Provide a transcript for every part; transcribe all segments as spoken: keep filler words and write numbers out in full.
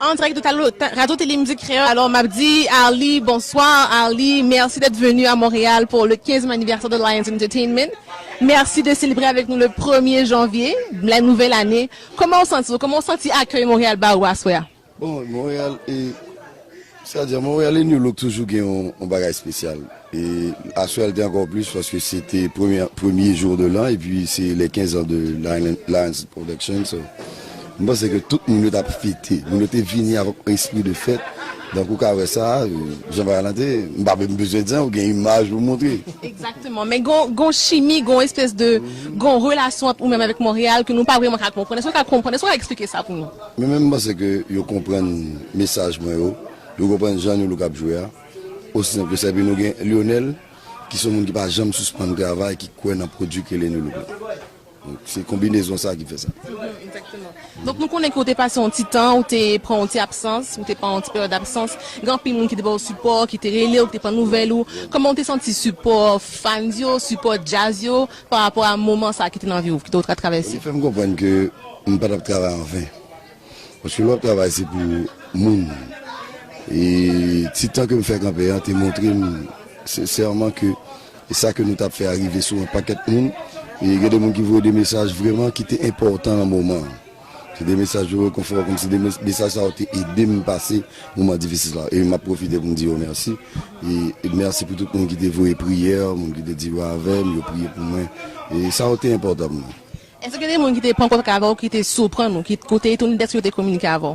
En direct de ta- ta- Radio Télé Musique Créole. Alors, m ap di Arly, bonsoir Arly. Merci d'être venu à Montréal pour le quinzième anniversaire de Lions Entertainment. Merci de célébrer avec nous le premier janvier, la nouvelle année. Kòman w santi w? Kòman w santi akèy Montréal ba ou aswè a? Bon, Montréal, e, c'est-à-dire, Montréal e New Look toujou gen yon, yon bagay espesyal. E aswè a l te ankò plis paske se te premye, premye jou de l'an, epi se les quinze ans de Lion- Lions Production. So, m panse ke tout moun yo t ap fete. Moun yo te vini avèk yon espri de fèt. Donk, ou ka wè sa, e, jan bagay lan te, m pa menm bezwen di anyen, ou gen imaj pou montre. Egzakteman. Men gon, gon chimi, gon espès de, gon relasyon ant ou menm avèk Montréal ke nou pa vrèman ka konprann. Èske w ka konprann? Èske w ka eksplike sa pou nou? Men menm m panse ke yo konprann mesaj mwen yo, yo konprann jan New Look ap jwe a. Osi senp ke sa, epi nou gen Lionel, ki se yon moun ki pa janm sispann travay, ki kwè nan pwodui ke le New Look la. Donk, se konbinezon sa ki fè sa. Donk, nou konnen ke w te pase yon ti tan, ou te pran yon ti absans, ou te pran yon ti peryòd absans. Gen anpil moun ki te ba w sipò, ki te rele w, ki te pran nouvèl ou. Kòman w te santi sipò fans yo, sipò djaz yo, pa rapò a moman sa ki te nan vi w, ki te w t ap travèse? Li fè m konprann ke m pa t ap travay an ven. Paske lè w ap travay, se pou moun. E ti tan ke m fè kanpe a te montre m sensèman ke e sa ke nou t ap fè a rive sou yon pakèt moun. E gen de moun ki voye de mesaj vrèman ki te enpòtan nan moman an. Se de mesaj de rekonfò, kòmsi de mes- mesaj sa yo te ede m pase moman difisil la. E m ap pwofite pou m di yo mèsi. E, e mèsi pou tout moun ki te voye priyè, moun ki te di yo avè m, yo priye pou mwen. E sa yo te enpòtan pou mwen. Èske gen de moun ki te pran kontak avè w, ki te siprann ou, ki, ke w te etone dèske yo te kominike avè w?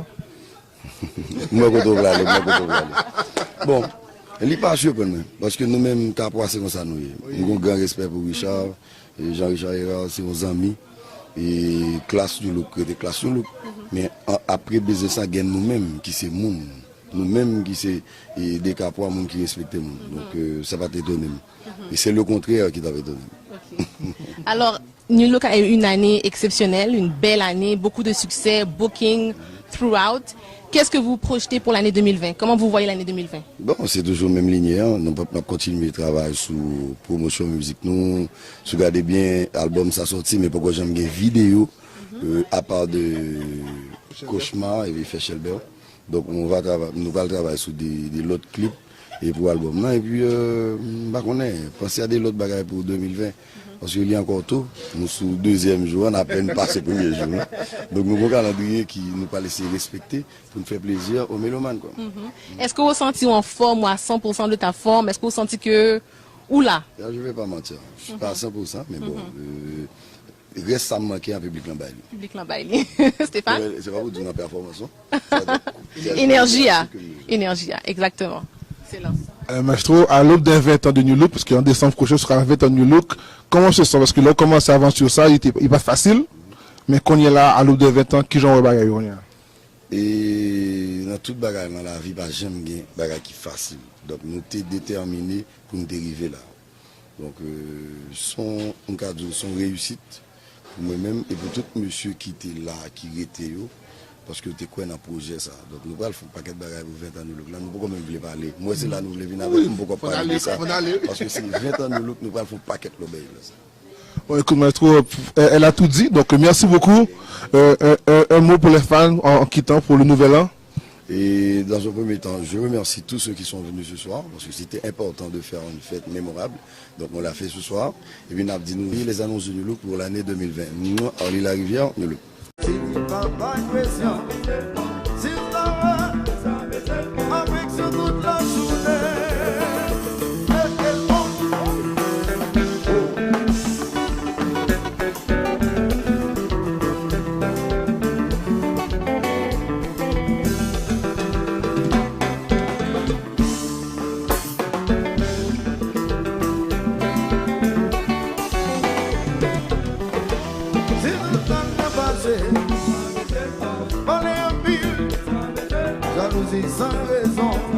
M wè kote w prale, m wè kote w prale. Bon, li pa siprann mwen, paske nou menm, Kapwa, se konsa nou ye. M gen yon gran respè pou Richard, e Jean Richard Hérard, se yon zanmi, e Klass New Look rete Klass New Look. Men a- apre biznis la, gen nou menm ki se moun. Nou menm ki se, e, de Kapwa, moun ki respekte moun. Donk, e, sa pa t etone m. E se le kontrè ki t ap etone m. Alò, New Look a eu une année exceptionnelle, une belle année, beaucoup de succès, booking throughout. Qu'est-ce que vous projetez pour l'année deux mille vingt? Comment vous voyez l'année deux mille vingt? Bon, se toujou menm linyè a, nou p ap, n ap kontinye travay sou pwomosyon mizik nou. Si w gade byen, albòm sa sòti, men poko janm gen videyo, e, apa de Kochma epi Fè Chèlbè. Donk, nou va travay, nou pral travay sou de, de lòt klip e pou albòm nan. Epi, e, m pa konnen, panse a de lòt bagay pou de mil ven. Paske li ankò to, nou sou dezyèm jou an, n apèn pase premye jou an. Donk, nou gon kalandriye ki nou pral eseye respekte pou n fè plezi o melomàn, kwa. Èske w santi w anfòm ou à cent pour cent de ta forme? Èske w santi ke ou la? Ya, je vais pas mentir. Je suis pas à cent pour cent, mais bon, e, rès sa m manke an, piblik lan bay li. Piblik lan bay li. Stéphane? Se pa pou di m nan pèfòmans, non. Sa di, Enèji a. Enèji a, egzakteman. Ekselans. Euh, Maestro, à l'aube des vingt ans de New Look, paske an desanm pwochen, se ka ven tan New Look, kòman w se santi? Paske lè w kòmanse avanti sa, li te, li pa t fasil. Men kounye a la, à l'aube des vingt ans, kijan w wè bagay yo kounye a? E nan tout bagay nan lavi, pa janm gen bagay ki fasil. Donk, nou te detèmine pou n te rive la. Donk, euh, se yon, m ka di w, se yon reyisit pou mwen menm e pou tout mesye ki te la, ki rete yo, paske yo te kwè nan pwojè sa. Donk, nou pral fè yon pakèt bagay pou ven tan New Look la. Nou poko menm vle pale. M wè se la nou vle vin avèk, m poko ap pale de sa. Paske se ven tan New Look, nou pral fè yon pakèt lòt bagay la. Bon, écoute, Maestro, elle, elle a tout dit, donc merci beaucoup. Euh, un, un, un mot pour les fans en, en quittant pour le nouvel an. Et dans un premier temps, je remercie tous ceux qui sont venus ce soir, parce que c'était important de faire une fête mémorable. Donc, on l'a fait ce soir. Et puis, n ap di nou, les annonces de New Look pour l'année deux mille vingt. Mwen, Arly Larivière, New Look. Se nan tan k ap pase, pale anpil, jalouzi san rezon.